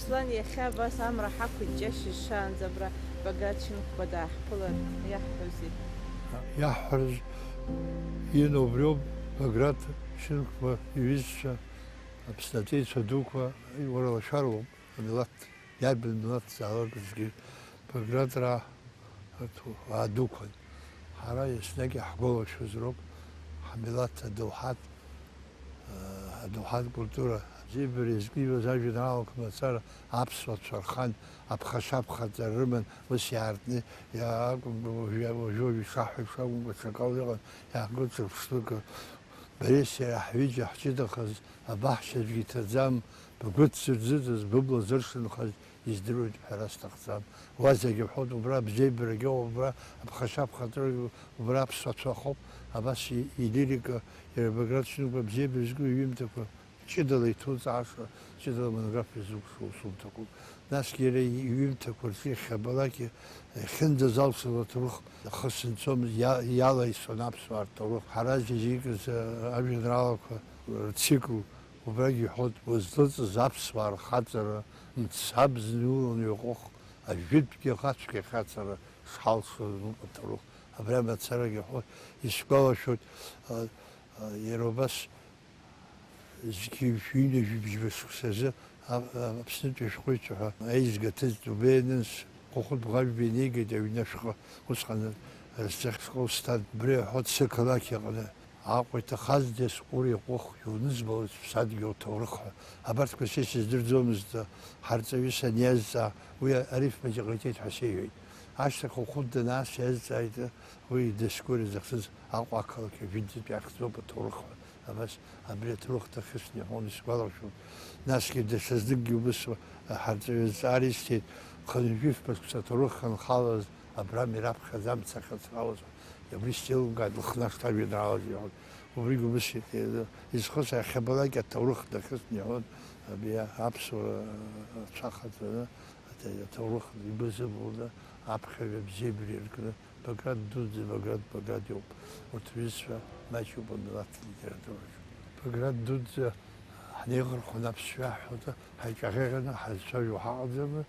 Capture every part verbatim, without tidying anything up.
Руслан, иахьа абас амра ҳақәиҭ џьашьа шаанӡа абра Баграт Шьынқәба дааҳԥылар иаҳҳәозеи? Иаҳҳәарыз иноу убриоуп, Баграт Шьынқәба иҩызцәа, Аԥсны аҵеицәа дуқәа, уара лашәароуп, амилаҭ, иарбан милаҭ залакгьы, Багратраа рҭоурых дуқәан. Ҳара еснагь иаҳгәалашәоз роуп, ҳмилаҭ адоуҳатә, адоуҳатә культура, абзиабара иазкны иҩуаз ажәеинраалақәа мацара аԥсуа цәа рхан, аԥхашьа-аԥхаҵара рыман, ус иаартны иа-, акәымкәа, уажәы, уажәы, уажәы ишаҳҳәо еиԥш акәымкәа, ҽакала иҟан, иаахгон ҽырԥшнык. Бареи сареи ҳҩыџьа ҳҷыдахаз, абаҳчаҿгьы иҭаӡам, бгәы дзырӡыӡаз, быбла зыршанхаз издыруеит ҳәара сҭахӡам. Уа зегьы ҳәоит, убра абзиабарагьы ыҟоуп, убра аԥхашьа-аԥхаҵарагьы, убра аԥсуа цәа ахоуп. Абас и-, илирика, иара Баграт Шьынқәба абзиабара зку иҩымҭақәа ҷыдала иҭуҵааша, ҷыдала амонографиа зықәшәо усумҭақәоуп. Насгьы иара иҩымҭақәа рҿы иахьабалак иахьынӡазалшоз аҭоурых ахы сынцомызт, иа-, иалаисон аԥсуаа рҭоурых. Ҳараз изикыз, а, ажәеинраалақәа рцикл убрагь иҳәоит, узлыҵыз аԥсуаа рхаҵара, мцабз иуланы иҟәых, ажәытәгьы ахацәгьа ахьаҵара шҳалшоз ануп аҭоурых. Абри амацарагьы иҳәоит, исгәалашәоит, а, а, иара убас зқьи жәшәи ҩынҩажәи бжьба шықәсазы а-, а-, Аԥснытәи ашәҟәыҩҩцәа ҳәа аизга ҭыҵт убеианынс, Хәыхәыт Бӷажәба инеигеит аҩны ашәҟәы, усҟан рзыхьшҟа усҭан, убри аҳәоит сықалақь аҟны. Аҟәа иҭахаз Диоскуриа ҟәых, иунызбалоит сыԥсадгьыл ҭоурых ҳәа. Абарҭқәа са исыздырӡомызт, ҳарҵаҩы саниазҵаа, уи арифмагьы ҟаиҵеит ҳәа сеиҳәеит. Ашьҭахь Хәыхәыт данаас иазҵааит, уи Диоскуриа захьӡыз Аҟәа ақалақь ажәытәтәи ахьӡуп аҭоурых ҳәа. Абас абри аҭоурых дахьысны иҳәон, исгәалашәоит. Насгьы даҽазныкгьы убыс ҳарҵаҩы азҵаара исҭеит, хынҩажәи фба шықәса аҭоурых анхалаз, Абрами раԥхьаӡа амца ахьацралаз, абри сеилымкааит, лыхнашҭ ажәеинраалаҿы иҳәон. Убригь убыс изхыз иахьабалак аҭоурых дахьысны иҳәон, абри аԥсуара ацәа хаҵаны, аҭоурых игәы азыбылны, аԥхьаҩ абзиабара иркны, Баграт дуӡӡа, Баграт, Баграт иоуп. Урҭ рҩызцәа маҷуп амилаҭ литератураҿы. Баграт дуӡӡа ҳнеихырхәон аԥсшәа ҳҳәоны, ҳаиҿаӷьаӷьаны ҳазцәажәо ҳаҟаӡам,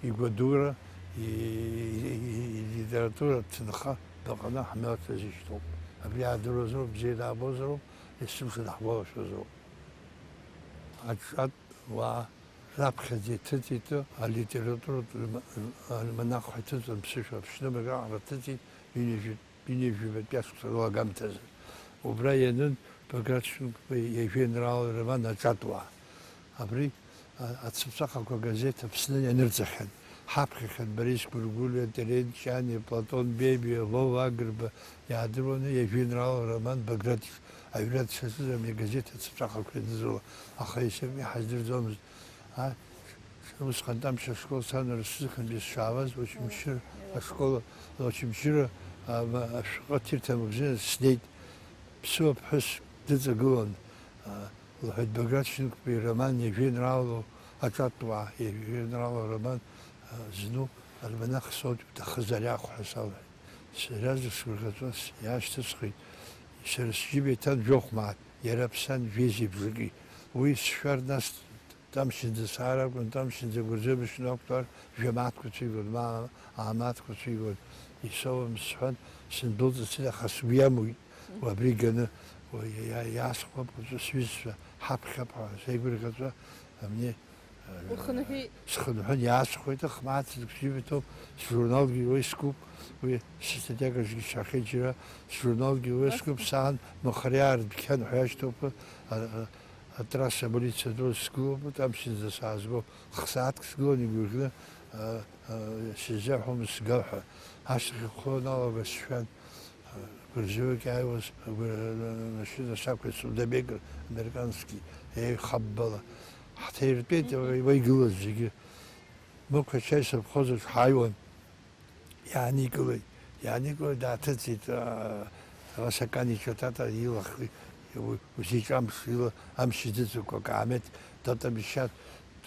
игәадура, и-, и-, и-, илитературатә ҭынха баҟаны ҳмилаҭ азышьҭоуп. Абри аадыруазароуп, бзиа даабозароуп, есымша даҳгәалашәозароуп. Аҿатә уаа раԥхьаӡа иҭыҵит алитературатә альма-, альманах ҳәа иҭыҵуан ԥсышәа Аԥсны, абраҟара ҭыҵит, ҩынҩажәи ҩынҩажәи жәабатәи ашықәса рылагамҭазы. Убра ианын Баграт Шьынқәба иажәеинраала роман Аҿатә уаа. Абри, а, ацыԥҵәахақәа агазеҭ Аԥсны ианырҵахьан. Ҳаԥхьахьан Борис Гәыргәлиа, Терент Ҷани, Платон Бебиа, Вова Агрба иаадыруаны иажәеинраала роман Баграт аҩра дшаҿыз абни агазеҭ ацыԥҵәахақәа ианызула, аха иахьа иҳаздырӡомызт. А, усҟан Тамшь ашкол санрыз сзыхынтәи сшаауаз, Очамчыра ашкол, Очамчыра, а, ма-, ашәҟәы аҭирҭа амагазин аҿы снеит. Ԥсуа ԥҳәыс дыҵагылан, а, лҳәеит, Баграт Шьынқәба ироман иажәеинраалоу Аҿатә уаа, иажәеинраалоу ароман, а, зну альманах соуит, уҭахызар иаахә ҳәа салҳәеит. Сара зысгәырӷьаҵәа иаашьҭысхит, сара сџьыба иҭан жәохә мааҭ, иара аԥсан жәеизеи бжаки. Уи сшәар, нас Тамшьынӡа саар акәын, Тамшьынӡа Гәырӡебышьна ақәтәар, жәа мааҭқәа цәигон, ма аа мааҭқәа цәигон, исоуам сҳәан, сындәылҵыцит, аха сгәы иамуит, уи абри ганы, уи иа-, иа-, иаасхәап, уаҵәы сҩызцәа ҳаԥхьап ҳәа, сеигәырӷьаҵәа, абни, э, Ухынҳәит. Схынҳәын, иаасхәеит, аха мааҭ зықәсыжьуа иҭоуп, сжурналгьы уа искуп, уи сыстатиакаҿгьы сшахеит џьара, сжурналгьы уа искуп, саан Махариаа рдәқьан ҳәа иашьҭоуп, а, а, Атрасса амилициа атәы сгылоуп, Тамшьынӡа саазго, х-сааҭк сгылан игәаӷьны, а, а, сизеиҳәомызт сга ҳәа. Ашьҭахь ихәлоу аналага сшәан, а, грузовик иааиуаз, агәыр-, а, машьына сақәиҵт, Студебекер американски, еихаббала. Ҳҭаиртәеит, уа, уа игылаз зегьы. Мықә ачаи совхозаҿ ҳааиуан. Иааникылеит, иааникылеит, дааҭыҵит, аа, Васакан иҿы Тата илахь, уи, узиҿамԥш, ила амш изыҵакуа акаамеҭ, Тата мешат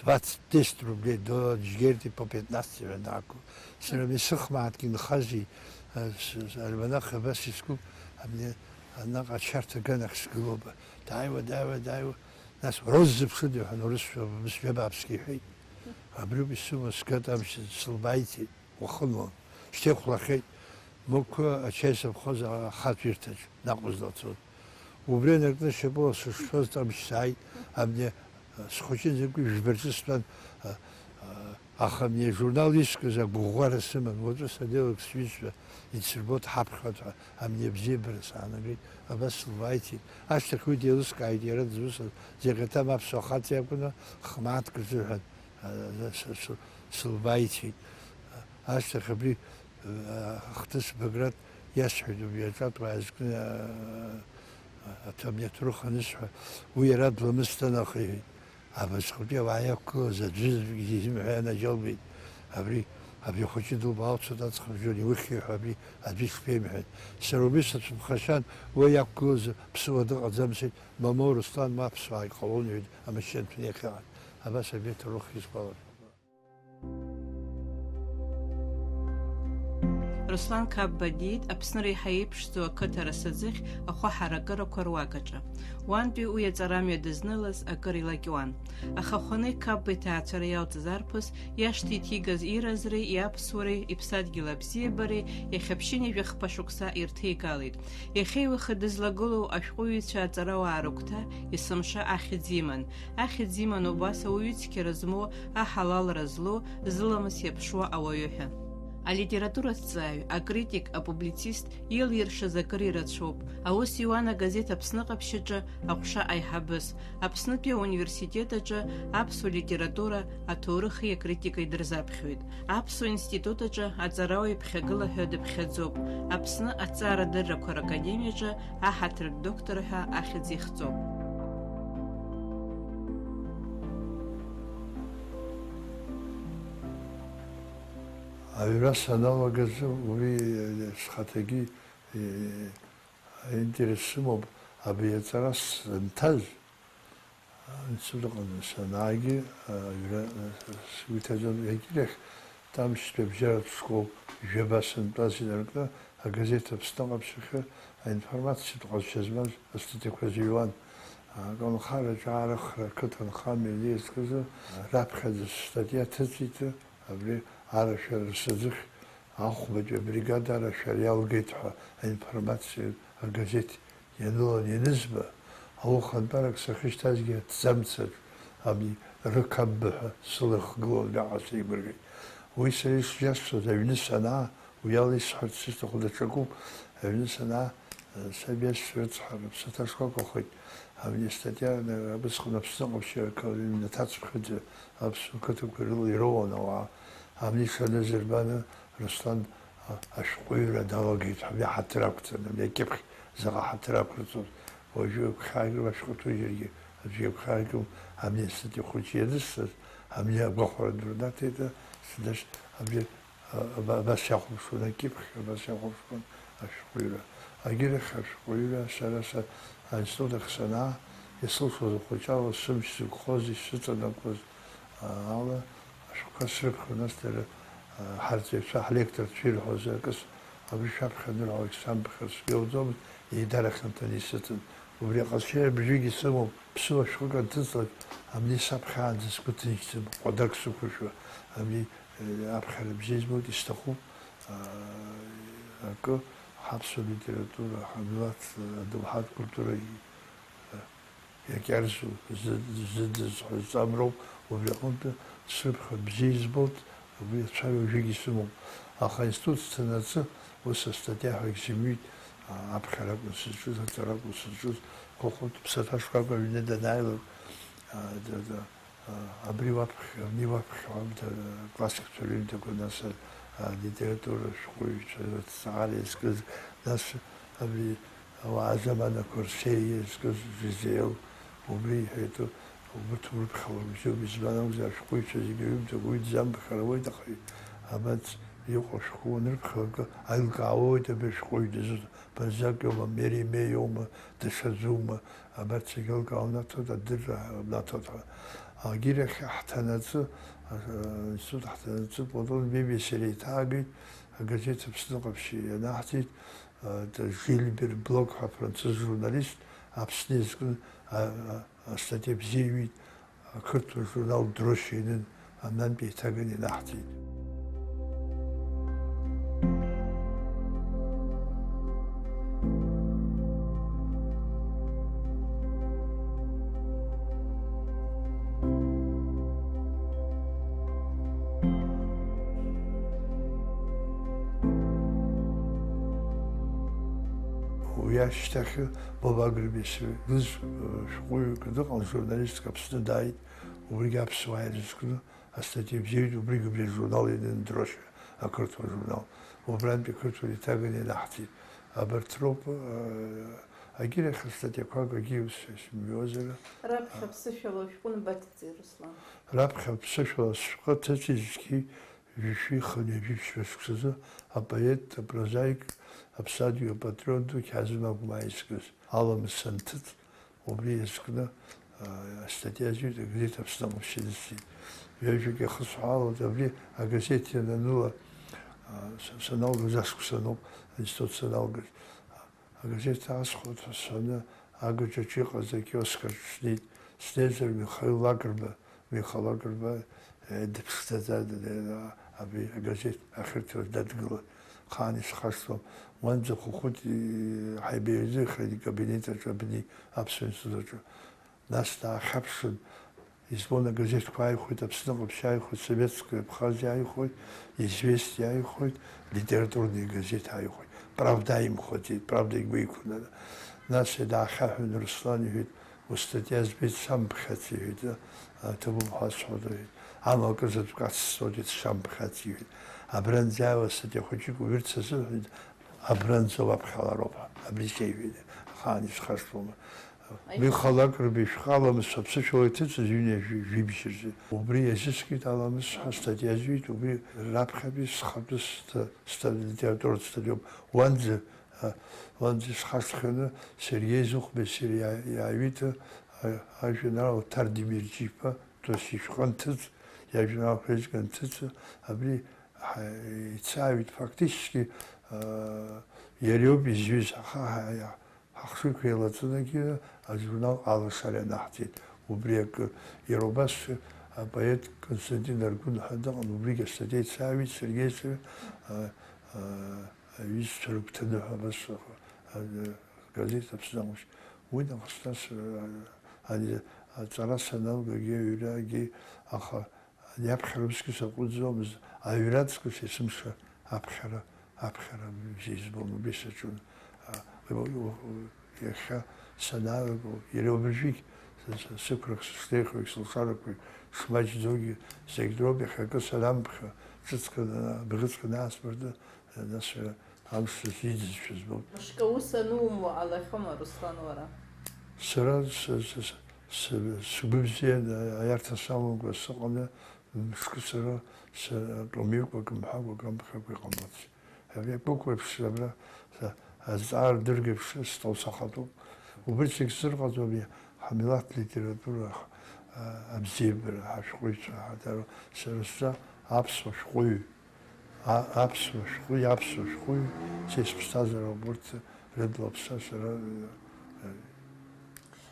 двадцать, десять рублей, доллар жьгерти по пятнадцать ҳәа даақәу. Сара исыхмааҭк инхази, а, с-, с-, альманах абас искуп, абни анаҟа ачарҭа аганахь сгылоуп. Дааиуа, дааиуа, дааиуа. Нас, "Роза зыԥшыда?" ҳәа, урысшәа, бысшәа бааԥсгьы иҳәеит. "Абриоуп исымоу, сгеит амч", сылбааиҭеит, уахынла. Шьҭа ихәлахьеит. Мықә ачаи совхоз ахатә ҩырҭаҿ наҟ-узла цон. Убри анаркны шьапыла сышшәоз амч сааит, абни, схәыҷын, жәбарҿы стәан, а, а, Аха абни ажурнал искыз агәыӷәӷәара сыман, уаҵәы садеилак сҩызцәа идсырбоит ҳаԥхьаҟа ҳәа, абни абзиабара саанагеит, абас сылбааиҭеит. Ашьҭахь уи деилыскааит, иара дызусҭаз, Зеӷьаҭам аԥсуа хаҵа иакәны, х-мааҭк рзыҳәан, а, с-, с-, сылбааиҭеит. Ашьҭахь абри, а, ахҭыс Баграт иасҳәеит, убри аҿатә уаазкны, а, а, аҭ-, абни аҭоурых анысҳәа, уи иара дламысдан, аха иҳәеит. Абасҟатәи ауаа иақәгылаз аӡәызаҵәык изымҳәа ианаџьалбеит. Абри, абри ахәыҷы дылбаалцоит, аҵх абжьон иухьи ҳәа абри аӡәы ишԥеимҳәеи? Сара убри сацәыԥхашьан, уи иақәгылаз ԥсыуа дыҟаӡамзеи, мамоу, Руслан, ма ԥсуаа иҟалон, иҳәеит, амашьына ҭәны иахьыҟаз. Абас абри аҭоурых исгәалашәоит. Руслан Қапба диит Аԥсны реиҳа еиԥшӡоу ақыҭа Расаӡыхь ахәы ҳаракырақәа руакаҿы. Уантәи уи аҵарамҩа дызнылаз акыр илакьуан. Аха Хәаны Қапба иҭаацәара иалҵыз арԥыс иашҭа иҭигаз иразреи иаԥсуареи иԥсадгьыл абзиабареи иахьа ԥшьынҩажәи хԥа шықәса ирҭеигалеит. Иахьеи уахеи дызлагылоу ашәҟәыҩҩцәа аҵарауаа рыгәҭа есымша ахьӡ иман. Ахьӡ иман убас ауаҩы цқьара змоу, аҳалалра злоу, зыламыс иаԥшуа ауаҩы ҳәа. Алитератураҭҵааҩ, акритик, апублицист илиршаз акыр ирацәоуп. Аус иуан агазеҭ Аԥсны ҟаԥшь аҿы аҟәша аиҳабыс. Аԥснытәи ауниверситет аҿы аԥсуа литература аҭоурыхи акритикеи дырзаԥхьоит. Аԥсуа институт аҿы аҵарауаҩ ԥхьагыла ҳәа дыԥхьаӡоуп. Аԥсны аҭҵаарадыррақәа ракадемиаҿы аҳаҭыртә доктор ҳәа ахьӡ ихҵоуп. Аҩра саналагаз уи схаҭагьы, э, аинтерес сымоуп, абри аҵара санҭаз, институт аҟны санаагьы, аҩра, э, сгәы иҭаӡом, егьирахь, Тамшьтәи абжьаратә школ жәаба сынтәаз инаркны, агазеҭ Аԥсны ҟаԥшьахьы аинформациатә ҟазшьа змаз астатиақәа зыҩуан. Аколнхараҿы арахра ақыҭанхамҩа иазкыз раԥхьаӡа сстатиа ҭыҵит, абри арашәара рсаӡыхь ахәбатәи абригада арашәара иалгеит ҳәа аинформациа агазеҭ ианыланы ианызба, аухантәарак сахьышьҭазгьы аҭӡамцаҿ абни рықамбаҳәа сылахгылон, уиаҟара сеигәырӷьеит. Уи сара ишиасҳәаз аҩны санаа, уи ала исҳәарц исҭаху даҽакуп. Аҩны санаа, саб иашьцәа рыцҳара, ԥсаҭа шкәакәахеит. Абни астатиа абысҟан Аԥсны ҟаԥшьарақәа аҩнаҭацәхьаӡа аԥсуа қыҭақәа ирыла ироуан ауаа. Абни ишаныз ирбаны, Руслан, а, ашәҟәыҩҩра далагеит ҳәа, абри ҳаҭыр ақәҵаны, абри акьыԥхь заҟа ҳаҭыр ақәырҵоз. Уажәы агәхьаагара ашәҟәы ҭужьыргьы аӡәгьы агәхьаагом, абни астатиа хәыҷы ианысҵаз, абни агәахәара ду рнаҭеит, сынашь, абри, а, аба-, абас иахәаԥшуан акьыԥхь, абас иахәаԥшуан ашәҟәыҩҩра. Агьырахь ашәҟәыҩҩра сара са аинститут ахь санаа, исылшоз ахәыҷы ала сымч зықәхоз, исыҵанакуаз, а, ала, Ашәҟәқәа срыԥхьон, нас дара, а, ҳарҵаҩцәа, ҳлекторцәа ирҳәоз акы с-, абри шәаԥхьа анырҳәалак самԥхьар сгәы иауӡомызт, еидара хьанҭаны исыҭан. Убри аҟазшьа абжьыгь исымоуп, ԥсыуа шәҟәык анҭыҵлак, абни саԥхьаанӡа сгәы ҭынчӡам, ҟәадак сықәыршәуа, абни, э, аԥхьара бзиа избоит, исҭахуп, а, акы, ҳаԥсуа литература, ҳамилаҭ, а, адоуҳатә культура, а, Иакьарзу зы-, зыдызҳәаз ҵамроуп, убри аҟынтәи срыԥхьоит, бзиа избоит, уи ацәажәара уажәыгь исымоуп. Аха аинститут сцанаҵы, ус астатиа ҳәагь сымҩит, а, аԥхьара акәын сызҿыз, аҵара акәын сызҿыз, Кәахәыт ԥсаҭа шкәакәа аҩны данааилак, а, да, да, а, абри уаԥхьа, абни уаԥхьа, уаб-, да, классикцәа рыҩнқәа, нас, а, алитература шәҟәыҩҩцәа рыҭҵаара иазкыз, нас абри Ауаа заманақәа рсеиа иазкыз Жизел убри иҳәеит, убырҭ урыԥхьалак бзиоуп, избан акәзар, ашәҟәыҩҩцәа зегьы рыҩымҭақәа уи дзамԥхьар ауеит, аха абанс, иҟоу ашәҟәы уанырԥхьалак, аилкаауа ауеит абри ашәҟәыҩҩы дызусҭа, Бальзак иоума, Мериме иоума, даҽаӡәума, абарҭ зегьы аилкаауа унаҭоит, адырра унаҭоит ҳәа. Агьырахь ҳҭанаҵы, а, аинститут ҳҭанаҵы Платон Бебиа сара еиҭаагеит, агазеҭ Аԥсны ҟаԥшь ианаҳҵеит, Жилбер Блок ҳәа афранцыз журналист Аԥсны иазкын, а, а, астатиа бзиа иҩит, ақырҭуа журнал Дрочь ианын, аҩнантә еиҭаганы инаҳҵеит. Уи ашьҭахь Бобагрбеи сҩызцәа шәҟәыҩҩык дыҟан, журналистк Аԥсны дааит, убригьы аԥсуаа ирызкны астатиа бзиа иҩит, убригьы убри ажурнал ианын, Дрочь, ақырҭуа журнал. Убрантәи ақырҭуа еиҭаганы инаҳҵеит. Абарҭ роуп, э, агьырахь астатиақәак агьиус сымҩуазар. Раԥхьа ԥсышәала шәҟәы нбаҭҵеи, Руслан? Раԥхьа ԥсышәала сшәҟәы ҭыҵит зқьи жәшәи хынҩажәи ԥшьба шықәсазы апоет, апрозаик, аԥсадгьыл апатриот ду Қьаазым Агәмаа изкыз. Аламыс санҭыҵ, убри иазкны, а, астатиа азҩит, агазеҭ Аԥсны Ҟаԥшьы дысҭеит. Ҩажәак иахысҳәаалоит, абри агазеҭ иананыла, а, са-, саналгаз ашықәсаноуп, аинститут саналгаз. Агазеҭ аасхәоит ҳәа сҳәаны, Агаҿаҿы иҟаз акиоск аҿы снеит. Снеизар Михаил Лакрба, Миха Лакрба, э, дыԥшӡаӡа, д-, д-, абри агазеҭ ахьырҭоз дадгылан. Хаан исхашҭуам. Уанӡа Хәыхәыт, и-, ҳаибеизыхьеит икабинет аҿы абни, Аԥсуа институт аҿы. Нас даахьаԥшын, избон, агазеҭқәа ааихәеит, Аԥсны Ҟаԥшь ааихәеит, Советская Абхазия ааихәеит, Известия ааихәеит, литературный газеҭ ааихәеит. Правда ааимхәаӡеит, Правда игәеиқәын. Нас даахьаҳәын, Руслан, иҳәеит, устатиа збеит, самԥхьац, иҳәеит, а, ҭабуп ҳәа сҳәоит, иҳәеит. Амала акы заҵәык ацсҵоит, самԥхьац, иҳәеит. Абранӡа иааиуа статиа хәыҷык уҩырц азыҳәан, абранӡа уаԥхьалароуп, абри сеиҳәеит, ахаан исхашҭуама. Аиҳа. Миха Лакрба ишәҟәы Аламыс аԥсышәала иҭыҵыз ҩынҩажәи жәибжь рзы. Убри иазыскит Аламыс ҳәа статиа зҩит, убри раԥхьатәи схатәы ста-, ста-, литературатә статиоуп. Уанӡа, а, уанӡа исхашҭхьаны Сергеи Зыхәбеи сареи иаа-, иааҩит, а, ажәеинраала Ҭардимир Џьиԥа, Досишәҟәы анҭыҵ, иажәеинраалақәа еизга анҭыҵ, абри ҳа-, ицааҩит фактически, а, иареуп изҩыз, аха ҳа-, ҳа-, ҳахшыҩқәа еилаҵынагьы ажурнал Алашара ианаҳҵеит. Убри акы, иара убас апоет Константин Аргәын ҳәа дыҟан, убригь астатиа ицааҩит, саргьы еицааҩ-, а, а, аҩызцәа рыгәҭаны ҳәа абас, а, газеҭ Аԥсны Ҟаԥшь. Уи нахыс нас, а, ани аҵара саналгагьы, аҩрагьы, аха Ани аԥхьара усгьы саҟәыӡӡомызт, аҩра аҵкыс есымша аԥхьара, аԥхьара бзиа избон, убри саҿын. А, уи, уи, уи, иахьа санааго, иара уажәыгь са, са, сықәрахь сышнеихьоу, сылшарақәа шмаҷӡоугьы, зегь дроуп, иахьакы санамԥхьа, ҿыцк ана-, бӷьыцк анаасмырты, нас, а, Амш сзидызшәа збоит. Мышкы аус анумуа ҟалахьоума, Руслан, уара? Сара с-, с-, с-, с-, сгәы бзианы аиарҭа самамкәа сыҟаны, мышкы сара с-, акы мҩыкәа, акы мҳәакәа, акы амԥхьакәа иҟамлацт. Абри акәыкә еиԥш, абра са-, азҵаара дырга еиԥш стол сахатәуп. Убри зегь зырҟаҵо абри ҳмилаҭ литература, а, абзиабара, ҳашәҟәыҩҩцәа, ҳаҭару, сара сзы аԥсуа шәҟәыҩҩы. А-, аԥсуа шәҟәи аԥсуа шәҟәыҩҩи, са сыԥсҭазаароуп урҭ рыблаԥса сара, э, э,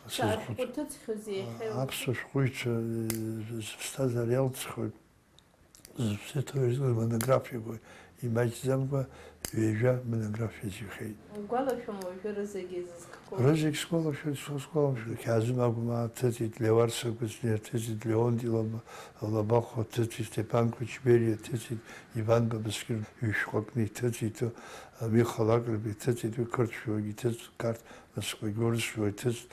сызхәыц-, Шәарҭ ҭыҵхьоузеи иахьа? Аԥсуа шәҟәыҩҩцәа, э, зыԥсҭазаара иалҵхьоу, зыԥсы ҭоу ирызкыз монографиақәа имаҷӡамкәа ҩажәа монографиа зҩхьеит. Угәалашәом уажәы рызегьы изызкқәоу? Рызегь сгәалашәоит, сгәалашәоит. Қьаазым Агәмаа ҭыҵит, Леуарса Кәыҵниа ҭыҵит, Леонти Лаба-, Лабахәуа ҭыҵит, Степан Кәычбериа ҭыҵит, Иван Бабаскьыр ҩышәҟәакны иҭыҵит, Миха Лакрба иҭыҵит, уи қырҭшәауагьы иҭыҵит, қарҭ мызкқәагьы урысшәала иҭыҵит,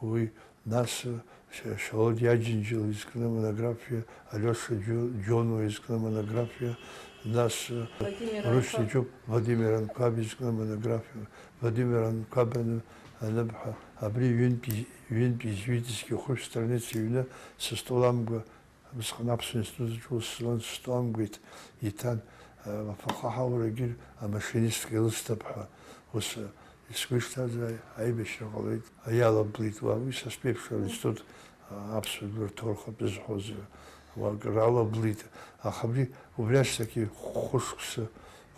уи Нас, э, Ша-, Шьалодиа Аџьынџьал изкны монографиа, Алиоша Џьо-, Џьонуа изкны монографиа, нас, э, Владимир Рушьни Анқәаб. Џьоуп, Владимир Анқәаб изкны монографиа, Владимир Анқәаб аны-, аныбҳәа, абри ҩынтә из-, ҩынтә изҩит зқьи хәышә страница ҩны, сыстол амгәа, Убысҟан аԥсуа институт аҿы ус зуан, сыстол амгәа иҭ-, иҭан, э, афахаҳаурагьы амашинистка илысҭап ҳәа. Ус, э, сгәы ишҭаз аи-, аибашьра ҟалеит, иалаблит уа, уи са стәеиԥш аинститут, э, аԥсуа жәлар рҭоурых атәы зҳәоз, э, уа акыр алаблит. Аха абри, убри ашьҭахь хәышықәса,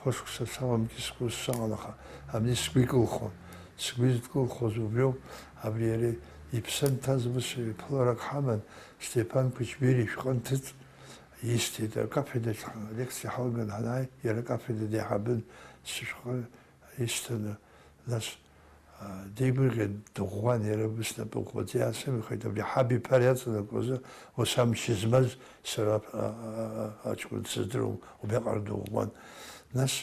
хәышықәса саламкьысқәа ус саҟан, аха абни сгәы икылхон. Сгәы изкылхоз убриоуп, абри иара Иԥсы анҭаз ус иԥыларак ҳаман, Степан Кәычбери ишәҟәы анҭыҵ, исҭеит, акафедраҿ ҳа-, лекциа ҳалган ҳанааи, иара акафедра деиҳабын, сышәҟәы исҭаны, нас, а, деигәырӷьан, дыӷәӷәан, иара ус напы ӷәӷәаӡа иаасымихит, абри ҳаб иԥара иаҵанакуазы, ус амч змаз сара, а, а, а, аҷкәын дсыздыруам, убриаҟара дыӷәӷәан. Нас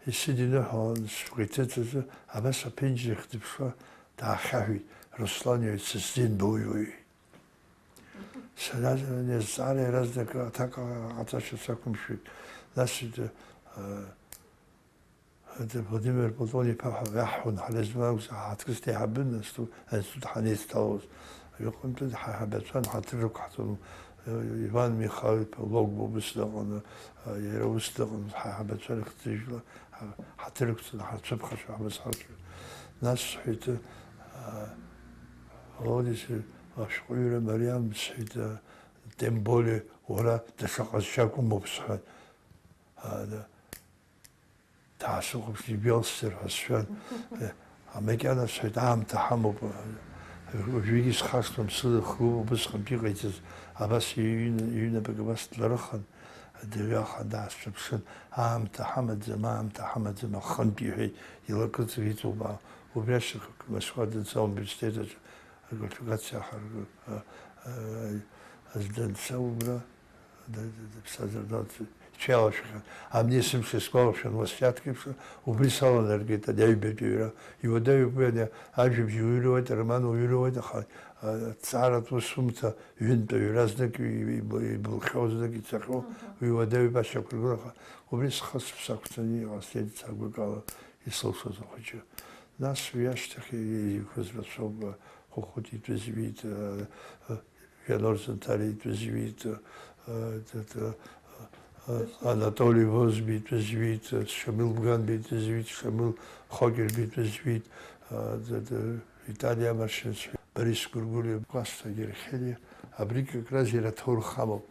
исыдиныҳәалан, сшәҟәы иҭыҵыз, абас аԥенџьыр ахь дыԥшуа, даахьаҳәит, Руслан иоуит, сыззеинбоуи уи? Сара азҵаара иаразнак аҭак ҟаҵашьа сақәымшәеит. Нас, э, э, Владимир Платон-иԥа ҳәа иаҳҳәон, ҳара измам акәзар, ҳаҭкыс деиҳабын, асту-, аинститут ҳанеицҭалоз. Аҩныҟантәи ҳаиҳабацәан, ҳаҭыр рықәҳҵон, э, Иван Михайло-иԥа Логба ус дыҟан, э, иара ус дыҟан, ҳаиҳабацәа рыхьӡыжәла ҳа-, ҳаҭыр ықәҵаны ҳарцәыԥхашәо ҳбызҳарцәоит. Нас сҳәеит, э, Володя, ашәҟәыҩҩра мариам, сҳәеит, э, тем более уара даҽа ҟазшьак умоуп, сҳәан. А, да. Даасыхәаԥшны ибжьалсзар ҳәа сшәан. Э, макьана сҳәеит, аамҭа ҳамоуп. Уажәыгьы исхашҭуам, сыла хгоуп убысҟантәи иҟаиҵаз. Абас иҩны-, иҩнапык абас дларыхан, дыҩахан даасҿаԥшын. Аамҭа ҳамаӡам, аамҭа ҳамаӡам, ахынтә иҳәеит, илакыҵ иҵоуп. Убри ашьҭахь Москва данца ауниверситет аҿы аквалификациа аҳаракы, а, а, а, данца убра, да, да, дыԥсазар, да, ицәеилашәахьан. Амни сымш исгәалашәон, уасиаҭк еиԥш, убри саланаргеит, ари аҩбатәи аҩра. Иуадаҩуп уи, ани ажәабжь уҩрыуеит, ароман уҩрыуеит, аха, а, аҭҵааратә усумҭа ҩынтә аҩра знык ибылхьоу, знык ицахьоу, уи уадаҩуп ашьақәыргылаха. Убри схы сыԥсы ақәҵаны иҟасҵеит сагәыкала исылшоз ахәыҷы. Нас уи ашьҭахь иқәыз рацәоуп, Хәыхәыт итәы зҩит, Вианор Занҭариа итәы зҩит, Анатоли Возба итәы зҩит, Шамил Бганба итәы зҩит, Шамил Хокерба итәы зҩит, Витали Амаршьан зҩит, Борис Гәыргәлиа, Кәасҭа Герхелиа, абригь как раз иара аҭоурых амоуп.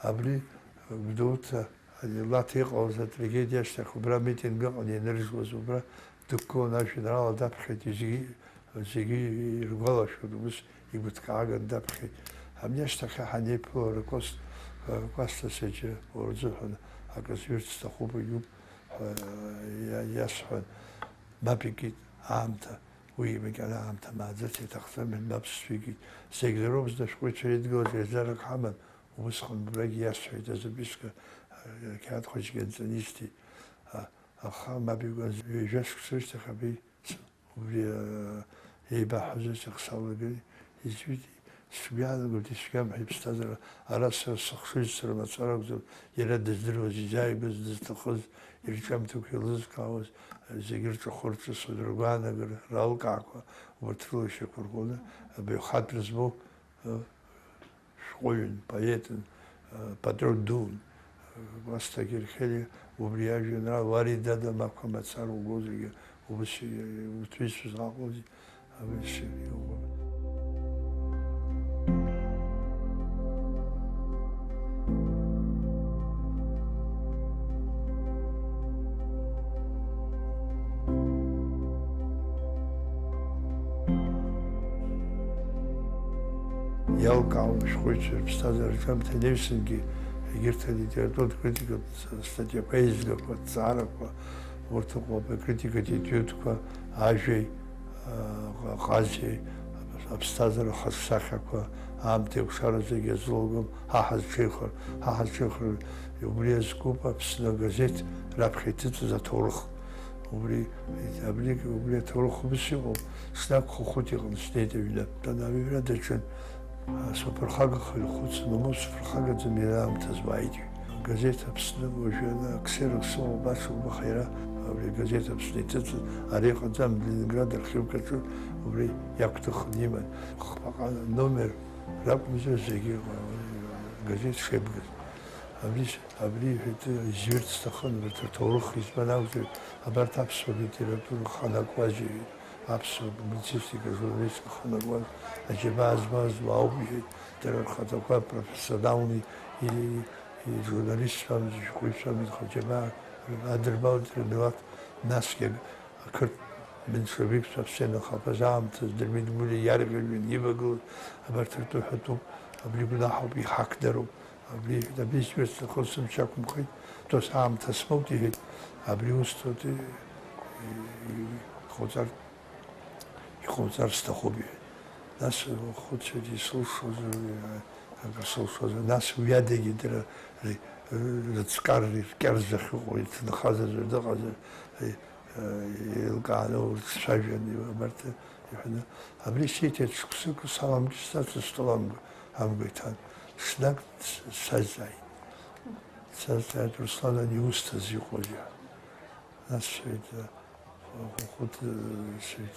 Абри Гәдоуҭа Лаҭа иҟалаз атрагедиа ашьҭахь убра амитинг ыҟан ианыржуаз, убра дықәгылан ажәеинраала даԥхьеит, зегьы, зегьы иргәалашәон, ус игәыҭкааган даԥхьеит. Абни ашьҭахьы ҳанеиԥылара Кос-, Кәасҭа сыџьа урзыҳәан акы зҩырц сҭахуп, егьуп ҳәа иа-, иасҳәан, мап икит аамҭа, уи макьана аамҭа мааӡац иаҭахӡам, мап сцәикит. Зегь дыроуп зны ашәҟәыҩҩцәа еидгылаз еизарак ҳаман, Убысҟан убрагь иасҳәеит, азаписка, а, ақьаад хәыҷгьы анҵаны исҭеит. А, аха мап икуан, ҩажәа шықәса рышьҭахь абри с-, убри, а, еибаҳҳәаз ашьҭахь салагеит, изҩит, сгәы иаанагоит, ицәгьам ҳәа иԥсҭазаара, ара сара сыхшыҩзцара мацара акәӡам, иара дыздыруаз, изааигәаз, дызҭахыз, ирҿиамҭақәа еилызкаауаз, зегьы рҿахәы рҿыцуаз, ргәаанагара, ралкаақәа, убарҭ рыла ишьақәырӷәӷәаны, абаҩхатәра змоу, а, шәҟәыҩҩын, поетын, а, патриот дуун, а, Кәасҭа Герхелиа, убри ажәеинраала, уари дада мақәа мацара угозаргьы, убас и-, уҭҩызцәа зҟаҟози, абас иҟоуп. Иалкаауан ашәҟәыҩҩцәа рыԥсҭазаара рҿиамҭа инаҩсангьы, егьырҭ алитературатә критикатә статиақәа, еизгақәа, ҭҵаарақәа, урҭ ыҟоуп, акритикатә етиудқәа, ажәеи, а, ҟазеи, аԥсҭазаара хазсахьақәа, аамҭеи акәшара зегьы иазылагом, ҳа ҳазҽеихар, ҳа ҳазҽеихар, убри иазкуп Аԥсны агазеҭ раԥхьа иҭыҵыз аҭоурых. Убри, абри, убри аҭоурых убас иҟоуп, снақәхахәыҭ иҟны снеит аҩны. Аҩра даҿын. Суԥырхагахеит, хәыцын, умоу суԥырхагаӡам, иара аамҭа зуааит ҳәа. Газеҭ Аԥсны уажәы ана аксерокс ыҟоуп, аҽырбаха иара, абри Газеҭ Аԥсны иҭыҵыз, ари ыҟаӡам, Ленинград архивк аҿы убри иагәҭыхны иман. Хԥаҟа номер ракәымзар зегьы, э, газеҭ шеибгаз. Абри, абри иҳәеит, изҩырц сҭахын, урҭ рҭоурых избан акәзар, абарҭ аԥсуа литература ханакуазеи, аԥсуа публицистика, журналистика ханакуаз, аџьабаа змаз уаауп, иҳәеит, дара рхаҭақәа профессионалны и-, и-, ижурналистцәамыз, ишәҟәыҩҩцәамыз, аџьабаа адырбалеит рмилаҭ, насгьы ақырҭ Меншевикцәа аԥсцена хапаз аамҭаз Дырмит Гәлиа иарӷьажәҩан ивагылаз абарҭ ртәы ҳәатәуп, абри гәнаҳауп, иҳақдароуп, абри иҳәеит, абри исҳәарц сҭахын, сымч ақәымхеит, дос аамҭа смоут, иҳәеит, абри усҭоит, иҟауҵар, иҟауҵар сҭахуп, иҳәеит. Нас хәыцәагьы исылшозар, акыр сылшозар, нас уи адагьы дара ри-, рыҵкар, ркьарӡа ахьыҟоу, иҭынхазар, дыҟазар, ри-, еилкааны урҭ цәажәан, абарҭ иҳәаны, абри сеиҭеит шықәсык, саламгьы сцацызт, стол амгәа, амгәа иҭан. Ҽнак с-, сазҵааит. Сазҵааит, Руслан, ани иусҭаз иҟоузеи? Нас сҳәеит, Хәыхәыт, сҳәеит,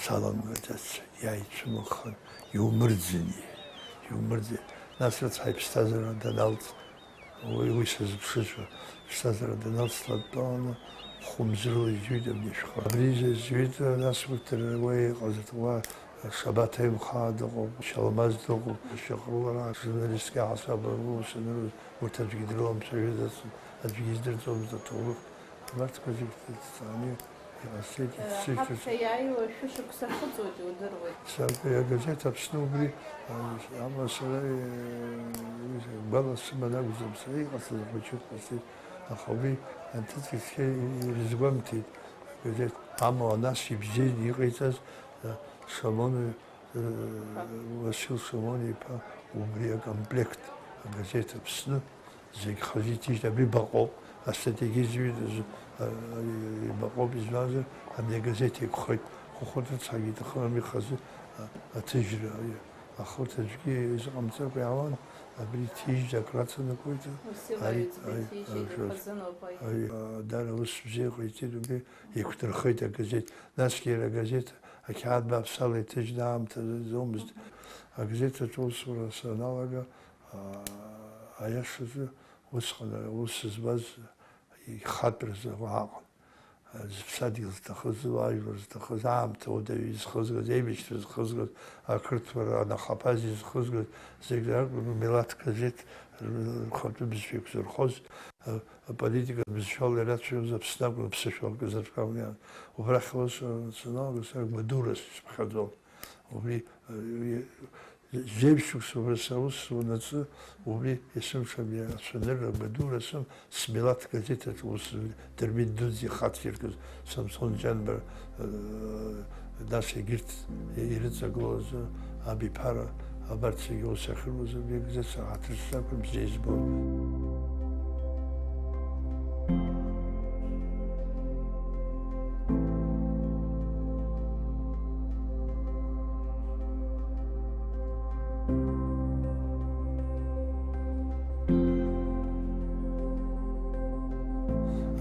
саламгаӡац, иааицәымыӷхан, иумырӡын, иумырӡын. Нас рыцҳа иԥсҭазаара даналҵ, Уи, уи сазыԥшызшәа, ԥсҭазаара даналҵ, слатәаланы хәымзрыла изҩит абни ашәҟәы. Абри изҩит, нас урҭ руаҩы иҟаз, уа Шабаҭ Аимхаа дыҟоуп, Шьалмаз дыҟоуп, Шьаҟрыл ара, журналистк иаҳасаб аус анырыз, урҭ аӡәгьы дрыламцәажәаӡацызт, аӡәгьы издырӡомызт аҭоурых. Абарҭқәа зегь ҭҵааны Иҟасҵеит, исзышьҭаз. Ҳаԥхьа иааиуа шәышықәса ахыҵуеит, иудыруеит. Саркьа агазеҭ Аԥсны убри, а, амала сара, э, уи гәала сыман акәӡам, сара иҟасҵаз ахәыҷы ҟасҵеит, аха убри анҭыҵ цқьа ирызгәамҭеит агазеҭ. Амала нас ибзианы иҟаиҵаз, а, Шамон, э, Васил Шамон-иԥа убри акомплект агазеҭ Аԥсны. Зегь хазы иҭижьит, абри баҟоуп, астратегиа зҩыда, а, баҟоуп, избанзар, абни агазеҭ еиқәхеит, Хәыхәыт рыцҳагьы иҭахын абри хазы, а, аҭыжьра, а, аха урҭ аӡәгьы изыҟамҵакәа иаауан, абри иҭижьит, акраҵанакуеит, Уасил ари, Аҩӡба ари, иҭижьит, ари, ихазыноуп, аи. Ари, а, дара ус бзиа ҟаиҵеит, убри еиқәдырхеит агазеҭ, насгьы иара агазеҭ ақьаад бааԥсала иҭыжьны аамҭа заӡомызт. Агазеҭ аҿы аусура саналага, аа, аиашазы, усҟан аус зуаз ихатәразы уааҟан. Зыԥсадгьыл зҭахыз, уаажәлар зҭахыз, аамҭа уадаҩы изхызгаз, еибашьцәа зхызгаз, ақырҭуа анахаԥаз изхызгаз, зегь ракәын милаҭ газеҭ рхатәы бызшәа еиқәзырхоз, а-, аполитика бызшәала ирацәажәоз Аԥсны акәын, аԥсышәала акы зырҳәауан. Убрахь аус саналга, сара Гәадура сыԥхьаӡон. Убри, э, жәеиԥшьықәса убра сара ус уанаҵы, убри есымша абри ацәанырра Гәадура сым-, смилаҭ газеҭ аҿы ус Дырмит Дыӡ ихациркыз Самсон Ҷанба, э, нас егьырҭ ирыҵагылаз абиԥара, абарҭ зегьы ус ахьыруаз абри агазеҭ сара ҳаҭыр сзақәым бзиа избон.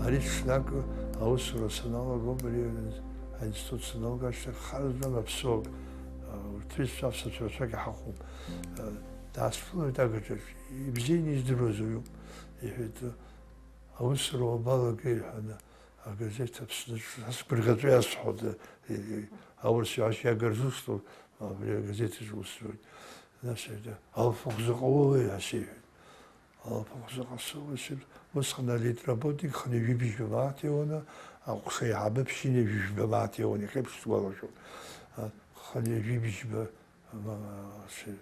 Ари ҽнак аусура саналаго, ари аинститут саналга ашьҭахь, хара змам аԥсуак, урҭ ҩызцәа аԥсацәа рацәак иҳахәом. Даасԥылоит агаҿаҿ, ибзианы издыруаз уаҩуп, иҳәеит, аусура уабалагеи ҳәа. Агазеҭ Аԥсны сгәырӷьаҵәа иасҳәоит, э, э, аурыс иаҳәашьа иагарзусҭоу, абри агазеҭ аҿы ус зҳәоит. Нас иҳәеит, алафахә заҟа уоуеи ҳәа сиҳәеит. Алафахә заҟа соуеи сҳәеит, усҟан алитработник хынҩажәи бжьба мааҭ иоуаны, аҟәша аиҳабы ԥшьынҩажәи жәба мааҭ иоуан, иахьеиԥш сгәалашәом. А, хынҩажәи бжьба, а, сҳәеит.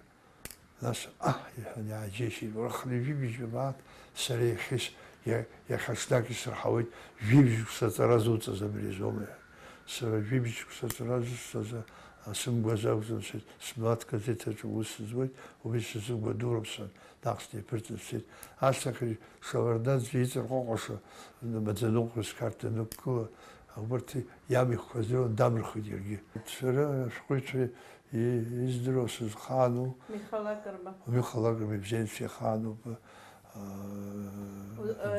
Нас, аҳ, иҳәан, иааџьеишьеит, уара хынҩажәи бжьба мааҭ сара иахьа ис-, иа-, иахьа ҽнак исырҳауеит, жәибжь шықәса аҵара зуҵаз абри азоума? Сара жәибжь шықәса аҵара зысҭаз, а, сымгәаӡа акәӡам, сҳәеит, смилаҭ газеҭ аҿы аус зуеит, убри сзы Гәадуроуп сҳәан, наҟ снеиԥырҵын сцеит. Ашьҭахь Шеварднаӡе иҵарҟәаҟәаша, маӡаныҟәгаҩ сқарҭ данықәгыла, убарҭ иамихқәа здыруан, дамырхит иаргьы. Сара ашәҟәыҩҩцәа И-, издыруа сызхаану? Михал Акрба. Михал Акрба ибзианы сихаануп. Ы,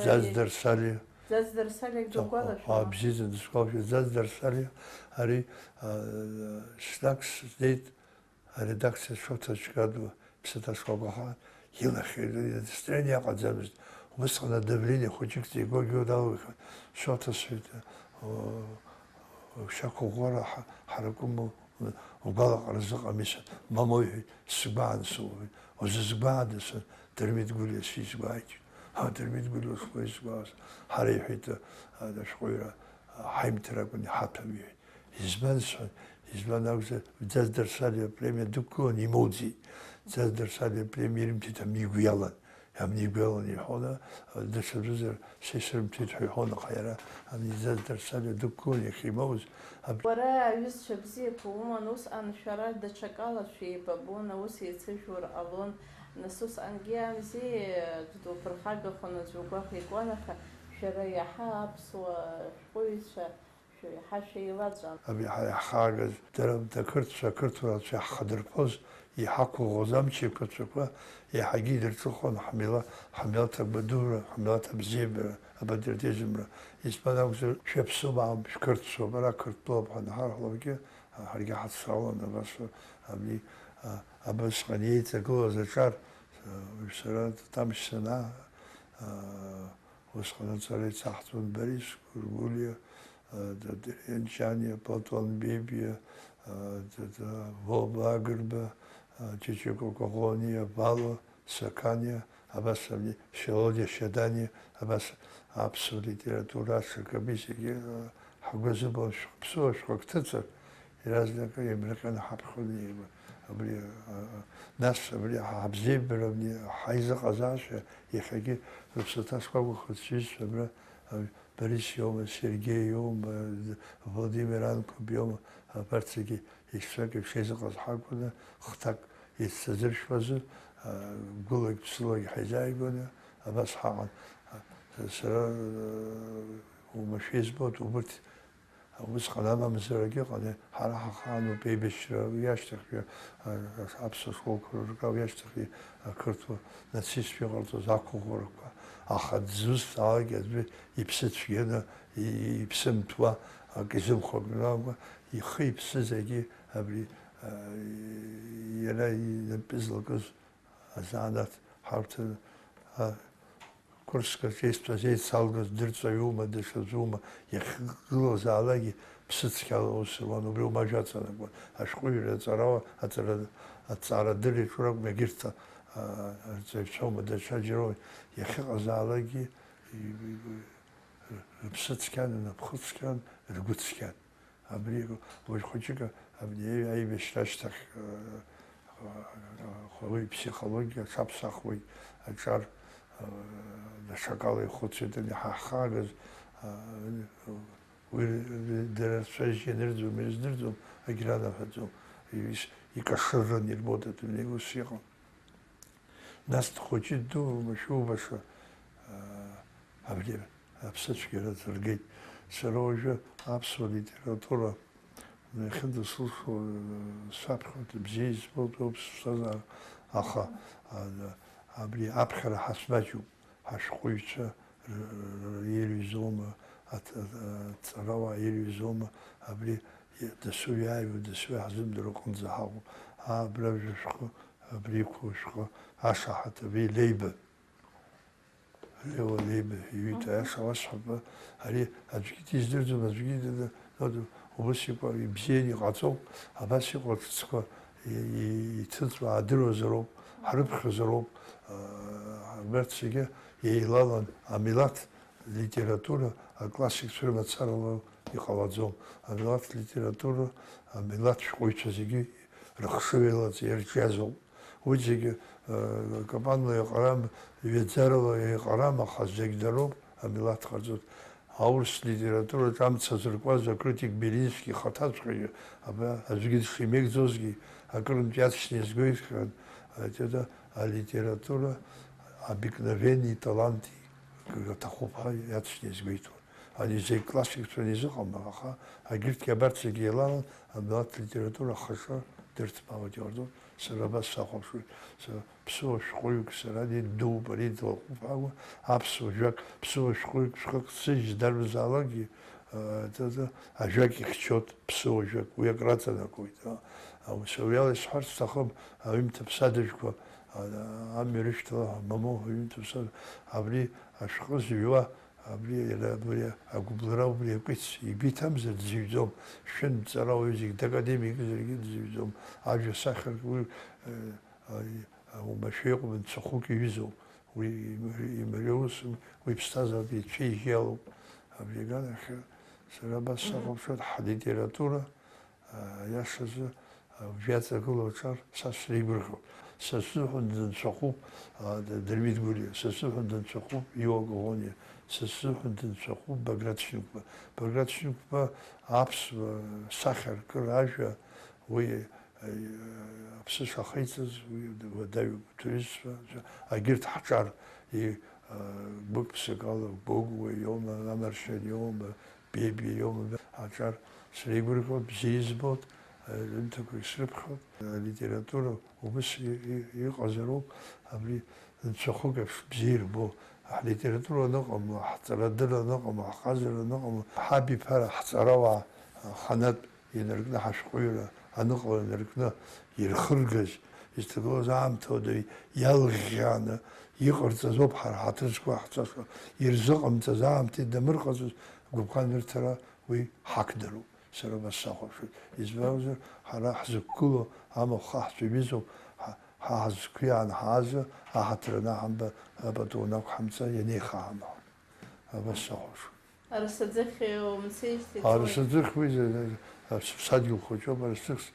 Ӡаӡ Дарсалиа. Ӡаӡ Дарсалиа Ҭахәа. Дыгәалашәома? Ҳа, бзиаӡаны дысгәалашәоит. Ӡаӡ Дарсалиа, ари, ы, ҽнак снеит аредакциа Шоҭа Џьгадуа, ԥсаҭа шкәакәа ҳәа, илахь, настроение ыҟаӡамызт. Убысҟан адавление хәыҷык дигогьы далихын, Шоҭа, сҳәеит, ы, Шьақәыӷәӷәара ҳа-, ҳаракы умоу, угәалаҟара зыҟами, сан, мамоу, иҳәеит, сгәаан сыҟоуп, узызгәаада, сан, Дырмит Гәлиа сизгәааит, ҳа, Дырмит Гәлиа ушԥоизгәааз, ҳара, иҳәеит, а, ашәҟәыҩҩра, а, ҳаимҭар акәын иҳаҭәам, иҳәеит, Избан сҳәан, избан акәзар, Ӡаӡ Дарсалиа апремиа дықәгылан имоуӡеит. Ӡаӡ Дарсалиа апремиа ирымҭеит амнигәа иалан. Амнигәа иалан иҳәон, а, даҽаӡәызар са исырымҭеит ҳәа иҳәон, аха иара амни Ӡаӡ Дарсалиа дықәгылан иахьимоуз, аб- Уара аҩызцәа бзиақәа уман, усҟан шәара даҽакала шәеибабон, аус еицыжәур ҟалон, нас усҟангьы амзи, дуԥырхагахон аӡә угәахә икуан, аха шәара иаҳа аԥсуа шәҟәыҩҩцәа шәеиҳа шәеилаҵәан. Абри ҳара иаҳхаагаз, дара ақырҭцәа, ақырҭуа рацәа иаҳхадырԥоз, иҳақәыӷәӷәоз амчи еиқәаҵәақәа иаҳагьы идырҿыхон ҳмила-, ҳмилаҭ абадура, ҳмилаҭ абзиабара, апатриотизмра. Избан акәзар, шәаԥсуп, аам, шәқырҭцәоуп, ара Қырҭтәылоуп ҳәа анҳарҳәалакгьы, ҳаргьы ҳацралон абас, абри, а, абасҟан еиҵагылаз аҿар, а, уажә сара Тамшь санаа, а, Усҟан аҵара ицаҳҵон Борис Гәыргәлиа, а, Д-, Дырен Ҷаниа, Платон Бебиа, а, д-, д-, Воба Агрба, а, Ҷыҷыкәа Коӷониа, Вало Саканиа, абас абни Шьалодиа Шьадани, абас аԥсуа литература аҽакаби зегьы, а, ҳгәы азыбылшәх-, ԥсуа шәҟәык ҭыҵыр, иаразнак еимрҟьаны ҳаԥхьон еиуа. Абри, а, а, нас абри ҳабзиабара абни ҳаизыҟазаашьа иахьагьы рыԥсаҭа шкәакәахоит сҩызцәа абра, а, Борис иоума, Сергеи иоума, Владимир Анқәаб иоума, абарҭ зегьы ишцәак еиԥш еизыҟаз ҳакәны, хҭак еицҭазыршәуазар, а, гәылак ԥсылак ҳаизааигәаны абас ҳаҟан. А, сара, а, уамашәа избоит, убырҭ Усҟан амамзарагьы ыҟан, ҳара ҳахаануп, еибашьра, уи ашьҭахьтәи, а, аԥсуа школқәа рырга, уи ашьҭахьтәи ақырҭуа нацистцәа иҟарҵоз ақәыӷәӷәарақәа, аха дзусҭалак аӡәы иԥсы цәгьаны, и-, и-, иԥсы мҭәуа, акы изымхо акы акәымкәа, ихы-иԥсы зегьы абри, а, иара инапы злакыз азанааҭ ҳарҭ, а, Курск аҿы еисҭәаз еицалгаз дырҵаҩума, даҽаӡәума, иахьгылазаалакгьы ԥсыцқьала аус руан, убри ума ажәа аҵанакуан. Ашәҟәыҩҩра аҵарауа, аҵара, аҵаарадырра иаҿу ракәым, егьырҭ, а, арҵаҩцәоума, даҽаџьароума, иахьыҟазаалакгьы, и-, и-, рыԥсы цқьан, рнапхы цқьан, ргәы цқьан. Абри уажә хәыҷык абни аибашьра ашьҭахь, э, э, ауаҩы иԥсихологиа аҽаԥсахуеит, аҿар, э, даҽакала ихәыцуеит, ани ҳахаагаз, э, уи дара рцәа-жьы ианырӡуам, ирыздырӡом, агьранаҳәаӡом, ис-, икашырран ирбоит адунеи, ус иҟан. Нас дхәыҷы ддуума, шәубаша, аа, абри аԥсыцәгьара ӡыргеит. Сара уажәы аԥсуа литература иахьынӡасылшо, саԥхьоит, бзиа избоит, ауп сыԥсҭазаара, аха, а, абри аԥхьара ҳацәмаҷуп, ҳашәҟәыҩҩцәа р-, р-, р-, ирҩызоума, аҭ-, а, аҵарауаа ирҩызоума, абри дасу иааиуа, дасу иаҳзымдыруа аҟынӡа ҳаҟоуп. Аа, абра жәа шәҟәы, абри иқәу шәҟәы, ашаҳаҭ, абри Леиба. Леуа Леиба иҩит, аиаша уасҳәап, ари аӡәгьы диздырӡом, аӡәгьы д-, д-, д-, убас иҟоу, ибзианы иҟаҵоуп, абас иҟоу аҿыцқәа и-, и-, иҭыҵуа аадыруазароуп, ҳрыԥхьозароуп, а, абарҭ зегьы еилалан, амилаҭ литература аклассикцәа рымацарала иҟалаӡом. Амилаҭ литература, амилаҭ шәҟәыҩҩцәа зегьы рыхшыҩ еилаҵ-, ирҿиазоуп. Уи зегьы, э, капанла иҟарам, ҩаӡарала иҟарам, аха зегь дароуп, амилаҭ ҟарҵоит. Аурыс литератураҿы амца зыркуаз акритик Белински ихаҭаҵәҟьагьы, абра аӡәгьы дшимеигӡозгьы, акырынтә иаҵшьны иазгәеиҭан, э, это, алитература обыкновенный талант аҭахуп ҳәа иаҵшьны иазгәеиҭон. Ани зегь классикцәа анизыҟам, аха агьырҭгьы абарҭ зегьы еилалан, амилаҭ литература ахаҿы дырҭбаауеит иҟарҵоит, сара абас сахәаԥшуеит, сара ԥсуа шәҟәыҩҩык сара, ари дууп, ари длаҟәуп ҳәа акәым, аԥсуа жәак, ԥсуа шәҟәыҩҩык шәҟәык сыжь дарбазаалакгьы, э, т-, т-, ажәак ихьчоит, ԥсуа жәак, уи акраҵанакуеит, а, а, ус, уи ала исҳәарц сҭахым, аҩымҭа ԥсадажәқәа, а, амҩа рышьҭала ҳәа, мамоу, аҩымҭа ԥсадажә-, абри ашәҟәы зыҩуа, Абри иара, абри агәыблра, убри акәиц игәы иҭамзар дзыҩӡом, шәынтә ҵарауаҩы зегь дакадемикзаргьы дзыҩӡом, ажәа сахьарк уи, э, ари, оумашәа иҟоуп, нцәахәык иҩызоуп, уи имариоу усым, уи ԥсҭазааратә ицәеижь иалоуп, абри аганахьы Сара абас сахәаԥшуеит, ҳлитература, а, аиашазы, а, уажә иаҵагылоу аҿар са среигәырӷьоит. Са сзыҳәан дынцәахәуп, а, Д-, Дырмит Гәлиа, са сзыҳәан дынцәахәуп Иуа Коӷониа, са сзыҳәан дынцәахәуп Баграт Шьынқәба. Баграт Шьынқәба аԥсуа сахьаркыра ажәа уи аԥсы шахеиҵаз уи уадаҩуп, ҭоурыхтә, егьырҭ ҳҿар, и-, гәык-ԥсык ала, Гогәуа иоума, Амаршьан иоума, Бебиа иоума, аҿар среигәырӷьоит, бзиа избоит, аҩымҭақәагь срыԥхьоит. Алитература убыс и-, и-, иҟазароуп, абри нцәахәык еиԥш бзиа ирбо. Ҳлитература аныҟамла, ҳҵарадырра аныҟамла, ҳҟазара аныҟамла, ҳабиԥара, ҳҵарауаа, аханатә инаркны ҳашәҟәыҩҩра аныҟала инаркны ирхыргаз, изҭагылаз аамҭа уадаҩ иалӷьӷьааны иҟарҵаз ауп ҳара ҳаҭыр зқәу ҳцаша, ирзыҟамҵаз аамҭа идамырҟаҵаз гәыбӷан ырҭара уи ҳақәдароуп, сара абас сахәаԥшуеит. Избанзар, ҳара ҳзықәгылоу амахә хаҳҵо ҩызоуп, ҳа, ҳа ҳазқәиаан ҳааза, аҳаҭыр анаҳамба, апату анақәҳамҵа ианеихаҳама. Абас сахәаԥшуан. Арасаӡыхь умцеижьҭеи ҵуеит. Арасаӡыхь уи за-, за-, сыԥсадгьыл хәыҷуп, арасаӡыхь с-,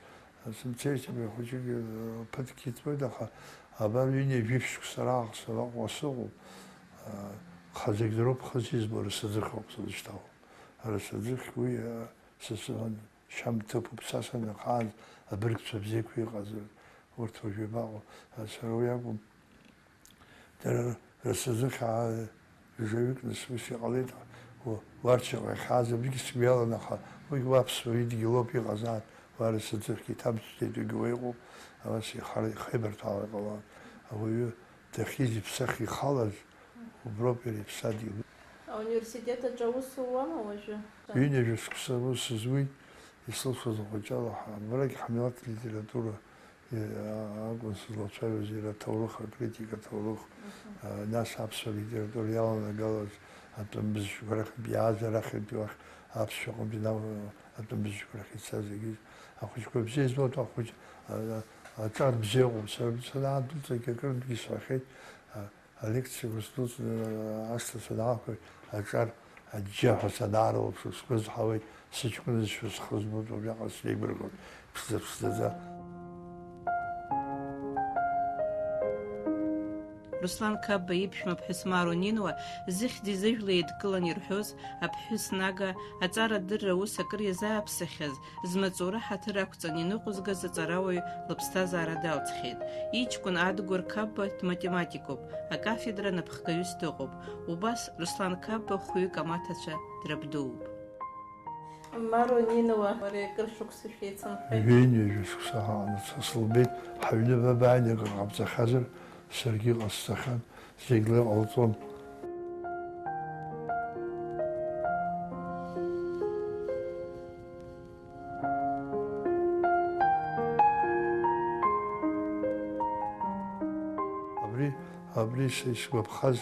сымцеижьҭеи абри ахәыҷык, э, ԥыҭк иҵуеит, аха абар ҩынҩажәи жәиԥшь шықәса рааха сара Аҟәа сыҟоуп. Э, хазагь дароуп, хазы избо арасаӡыхь ауп сызышьҭоу. Арасаӡыхь уи, э, са сыҟан. Шьам ҭыԥуп, са саннахаанӡа абыргцәа бзиақәа иҟазар, урҭ уажәы иабаҟоу? Сара уи акәым. Дара расазы хьаа жәаҩык нас ус иҟалеит, уа-, уарчаҟа иахьааз абригь сгәы иалан, аха уигь уаԥсуа идгьылоуп иҟазаат, уа расазыхьгьы иҭамсӡеит, уигь уа иҟоуп, абас ихара-, ихеибарҭәаауа иҟалаат. Ауаҩы дахьиз иԥсахы ихалаз, уброуп иара иԥсадгьыл. Ауниверситет аҿы аус ууама уажәы? Ҩынҩажәа шықәса аус зуит, исылшоз ахәыҷала ҳа-, абрагь ҳмилаҭ литература, е, а-, акәын сызлацәажәоз иара аҭоурых, акритика аҭоурых, Мгм. а, нас аԥсуа литература иаланагалаз атәым бызшәақәа рахьынтә иааз арахьынтәи уахь аԥсшәа аҟынтәи нав-, атәым бызшәақәа рахь ицаз зегьы. Ахәыҷқәа бзиа избоит, ахәыҷ, а, а, аҿар бзиа ыҟоуп. Сара санаадәылҵ, акырынтәгьы сҳәахьеит, а, Алекциақәа сдәылҵны ашҭа санаақәлак, аҿар аџьџьаҳәа санаарылаԥш, сгәы азҳауеит, сыҷкәыназшәа схы збоит, убриаҟара среигәырӷьоит, ԥшӡа-ԥшӡаӡа. Руслан Қапба иԥшәма ԥҳәыс Маро Нинуа зыхьӡи зыжәлеи еидкылан ирҳәоз аԥҳәыс Нага аҵарадырра аус акыр иазааԥсахьаз, змаҵура ҳаҭыр ақәҵан иныҟәызгаз аҵарауаҩ лыԥсҭазаара далҵхьеит. Иҷкәын Адгәыр Қапба дматематикуп, акафедра напхгаҩыс дыҟоуп. Убас Руслан Қапба хәҩык амаҭацәа драбдууп. Маро Нинуа, уара акыр шықәса шәеицынхеит. Ҩынҩажәа шықәса ҳаҟанаҵ, сылбеит, ҳаҩны бабааины акыр ҟабҵахьазар, саргьы ҟасҵахьан, зегь леиҟалҵон. Абри, абри са исгәаԥхаз,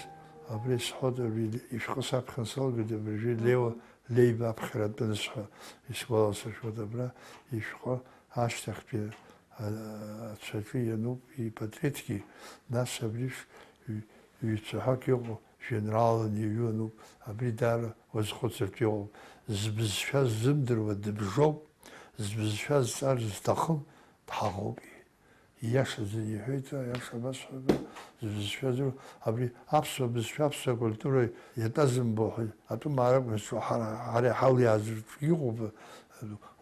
абри сҳәоит, абри ишәҟәы саԥхьан салгеит, абыржәы Леуа Леиба аԥхьара атәы анысҳәа, исгәаласыршәоит, абра ишәҟәы ашьҭахьтәи, а, ацәаҿы иануп ипатреҭгьы, нас абри шә-, ҩ-, ҩцәаҳәак иҟоу жәеинраалан иҩу ануп, абри даара уазхәыцыртә иҟоуп. Збызшәа ззымдыруа дыбжоуп, збызшәа зҵар зҭахым дҳаӷоуп, иҳәеит. Ииашаӡаны иҳәеит, аиаша абасҳәап, збызшәа зу-, абри аԥсуа бызшәа, аԥсуа культура иатәазымбо ҳәа атәы маарак зҿу ҳара, ҳара иҳалиааз рҿы иҟоуп,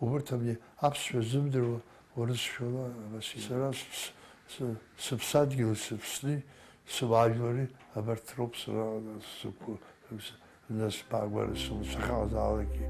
убырҭ абни аԥсшәа ззымдыруа урысшәала, абас, сара с-, с-, сыԥсадгьыли сыԥсни, сыуаажәлари абарҭ роуп сара сзықәу. Нас баагәара сымцахьазаалакгьы.